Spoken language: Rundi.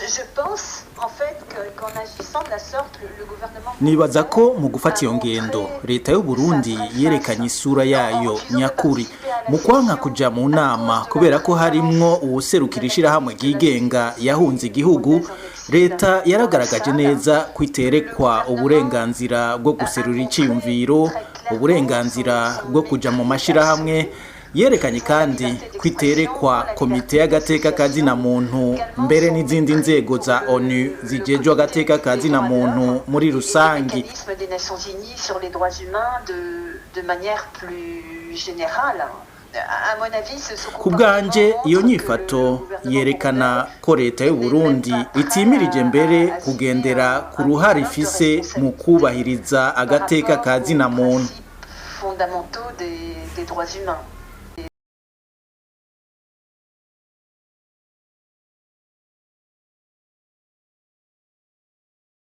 Je pense en fait qu'en agissant de la sorte, le gouvernement Nibaza ko mu gufata iyo ngendo, leta y'u Burundi yerekanye isura yayo nyakuri mu kwanka kuja mu nama kubera ko harimwo uwuserukira ishirahamwe ryigenga yahunze igihugu. Leta yaragaragaje neza ko iterekwa uburenganzira bwo guserura iciyumviro, uburenganzira bwo kuja mu mashirahamwe. Yerekanye kandi ko iterekwa komite y'agateka kazina muntu, mbere n'izindi nzego za ONU zijejwe agateka kazina muntu muri rusangi. Mécanisme des Nations Unies sur les droits humains de manière plus générale. À mon avis, ce Ku bwanje, iyo nyifato yerekana ko leta y'u Burundi itimirije mbere kugendera ku ruhare ifise mu kubahiriza agateka kazina muntu. Fondamentaux des droits humains.